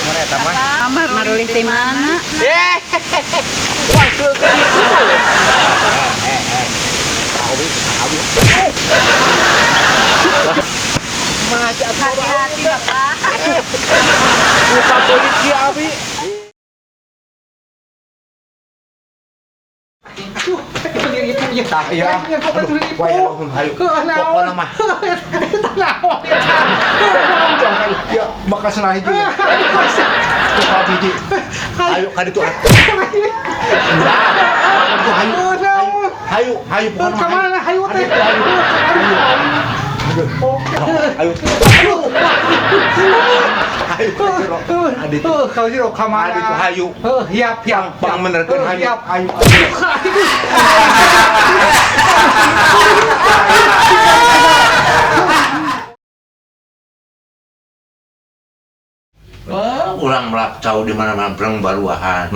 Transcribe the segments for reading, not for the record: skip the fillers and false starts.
mana eta mah? Maruling di mana? Eh, waktu ke itu. Eh, eh. Abi, abi. Maca Hati-hati, Bapak. Buka polisi abi. Aduh, itu ya. Tah ya. Aduh, wah ya hayu. Pokona mah. Ya, bakal senah hiji. Tukar hiji. Ayo ka ditu. Hayu. Hayu, hayu pokona. Ka mana hayu teh? Ayo. Hayu ka jero. Adi. Ka jero ka mana? Adi tuh hayu. Hiap, hiap. Bang benerkeun hayu. Hayu. Wah, urang melak cau di mana-mana breng baruahan.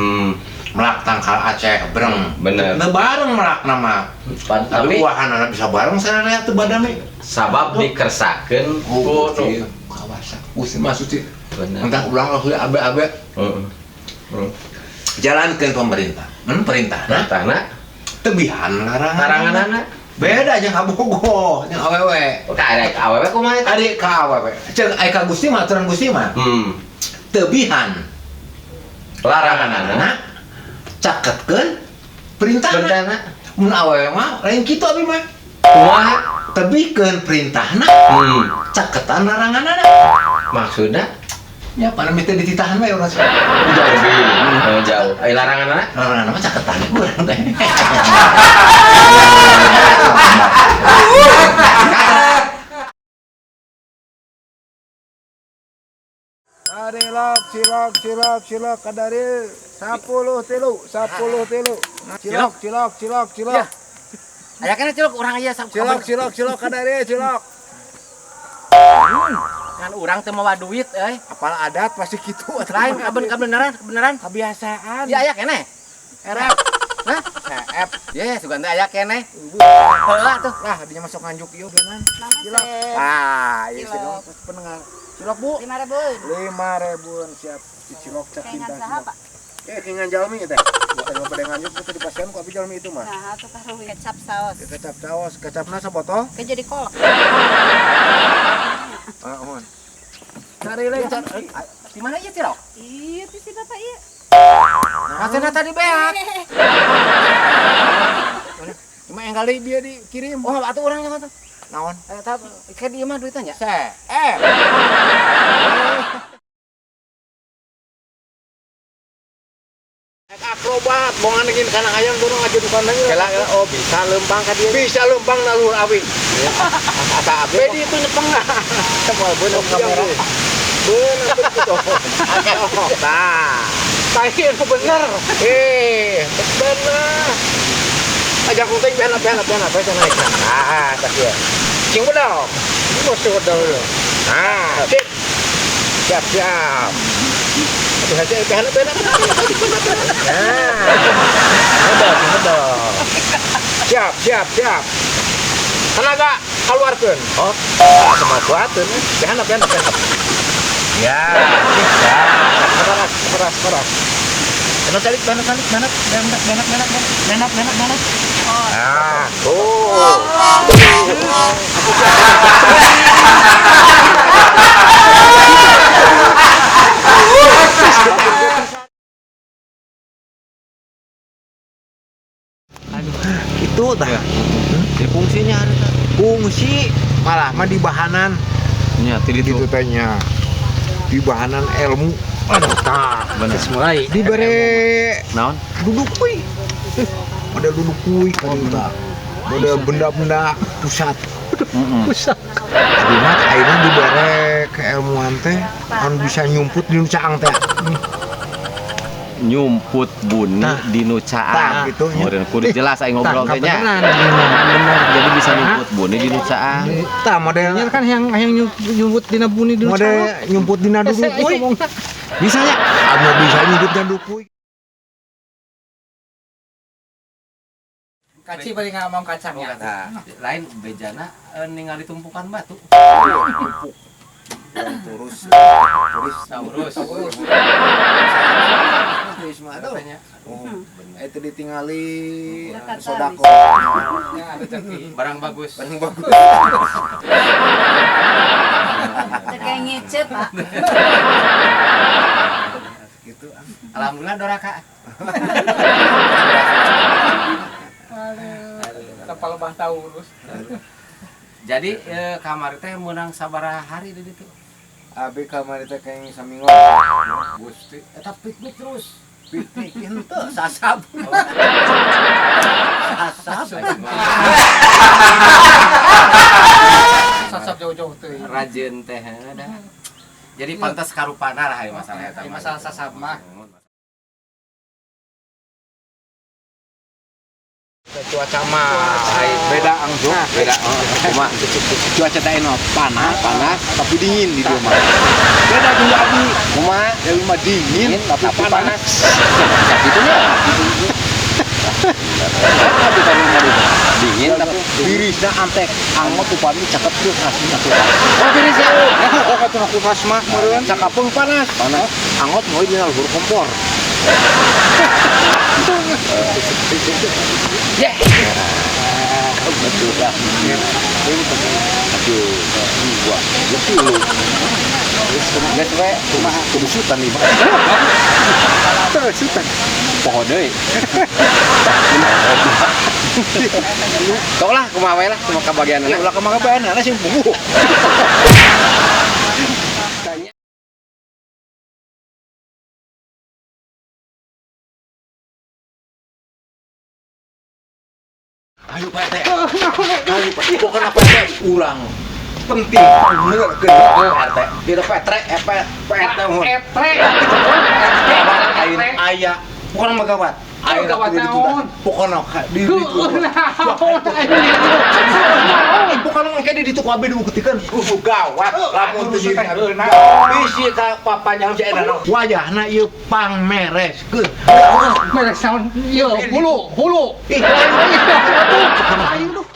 Melak tangkal Aceh breng. Bener. Nah, bareng melak nama. Tapi uahan bisa bareng saya lihat tuh badame. Sabab dikersakeun Oh, ku iya. Kawasa. Usi masuk sih. Bener. Entah ulang aku abe-abe. Jalankan pemerintah. Perintah nah. Perintahna Tebihan larangan. laranganana. Beda jeung kabogoh jeung awewe. Ka awewe kumaha eta? Ari ka awewe. Ceuk ai ka Gusti mah aturan Gusti mah. Tebihan Laranganana caketkeun perintahna. Perintahna. Mun awewe mah lain kitu abi mah. Kumaha? Tebihkeun perintahna. Caketan laranganana. Maksudna? Ya panami teh dititahan we urang. Jauh. Jauh. Ai laranganana? Laranganana mah caketan urang teh. Cilok, cilok, cilok, cilok, kadari 10 tilu, 10 tilu. Cilok, cilok, cilok, cilok. Aya kana cilok urang aya Cilok, cilok, cilok, kadari cilok. Kan urang teu mawa duit euy. Apal adat pasti kitu. Lain kebenaran, kebenaran. Kebiasaan. Ya aya keneh. Erep. Hah? Seep. Ye, sugan teh aya keneh. Heeh atuh. Lah, dinya masuk nganjuk ieu beunang. Cilok. Ah, ieu sih dong pendengar. Cilok, Bu. 5.000. 5.000 siap. Cilok cak Kengan cinta. saha, Pak? Eh, kengan jalmi teh. Bukan pada nganjuk itu di pasien ku abi jalmi itu mah. Nah, atuh karuwi kecap saos. Kecap saos, kecapna sabotol. Ke jadi kolak. Ah, mohon. Cari lagi, cari. Di mana ieu cilok? Iya, tuh si Bapak ieu. Rasana tadi beak. Cuma yang kali dia dikirim. Oh, atuh urang nya atuh. Naon? Eta ke dieu mah duitnya nya. Se. Akrobat, mau nganengin kana ayam turun ngaju di kandang. Kela, oh bisa lempang ka dieu. Bisa lempang na luhur awi. Asa abi. Bedi itu nyepeng lah. Semua beunang kamera. Beunang betul. Tah. Tah bener. Bener. Ajak kuting benak benak benak benak naik. Ah, tak ya. Cing bedal. Ini bos bedal dulu. Nah, sip. Siap, siap. Hati-hati benak benak benak. Nah. Bedal, bedal. Siap, siap, siap. Tenaga keluarkan. Oh, sama kuatin. Benak benak benak. Ya, ya. Keras, keras, keras. Benak calik, benak calik, benak, benak, benak, benak, benak, benak, benak. Ah, oh. Itu tah. Ya fungsinya ada tah. Fungsi malah mah di bahanan. Nya tadi Gitu teh nya. Di bahanan ilmu. Aduh tah. Bener. Mulai. Dibere Naon? duduk kuy. Model duduk kuy kan tah. Model benda-benda pusat. Pusat. Abi mah ayeuna dibere keilmuan teh anu bisa nyumput di nu caang teh. Nyumput buni Tah. di nu caang. Tah, gitu nya. Meureun kudu jelas aing ngobrol teh nya. Beneran. Bener, jadi bisa nyumput buni di nu caang. Tah modelnya Kan yang nyumput dina buni dina model nyumput dina duduk kuy. Bisa nya? Anu bisa nyumput dina duduk kuy. Kaci paling nggak mau kacangnya. Nah, lain bejana ningali tumpukan batu. Turus. Taurus. Geus mah tuh. Oh, itu ditingali sodako. Barang bagus. Barang bagus. Kayak ngecet, Pak. Gitu. Alhamdulillah doraka. Kepala bah Taurus. Jadi kamari teh meunang sabaraha hari di ditu? Abi kamari teh kayaknya saminggu. Gusti, eta piknik terus. Piknik henteu sasab. Sasab. Sasab jauh-jauh teh. Rajin teh dah. Jadi pantas karupana lah ya masalah eta. Masalah sasab mah. Cuaca mah beda angjo, Beda. Cuma cuaca teh enak panas, panas tapi dingin di rumah. Beda jeung abi. kumaha? Ya mah dingin tapi panas. Gitu nya. Tapi tadi mah Dingin tapi birisna antek angot upami cakep tuh asli atuh. Oh, birisnya. Oh kata aku kulkas mah meureun cakapung panas. Panas. Angot moe dina luhur kompor. Ya. Betul lah. Aduh, dua, tilu. Geus we, Kumaha kudusutan nih. Terus poho deui. Tok lah kumaha we lah, kumaha kabagianana. Ulah kumaha kabagianana sing puguh. Ayo Pak RT. Ayo Pak. Pokoknya Pak RT urang penting bener ke Pak RT. Itu Pak RT, Pak RT mohon. Gawat ayeuna aya. Pokoknya mah gawat. Ayeuna Gawat kudu ditunda. naon? Pokoknya di ditu. Pokoknya mah di ditu ku abi dibuktikan. Gawat lamun teu diri. Bisi ka papanjang si eta. Wayahna ieu pangmereskeun. Merek sound, iya, hulu, hulu. Ih, lain. Ayo.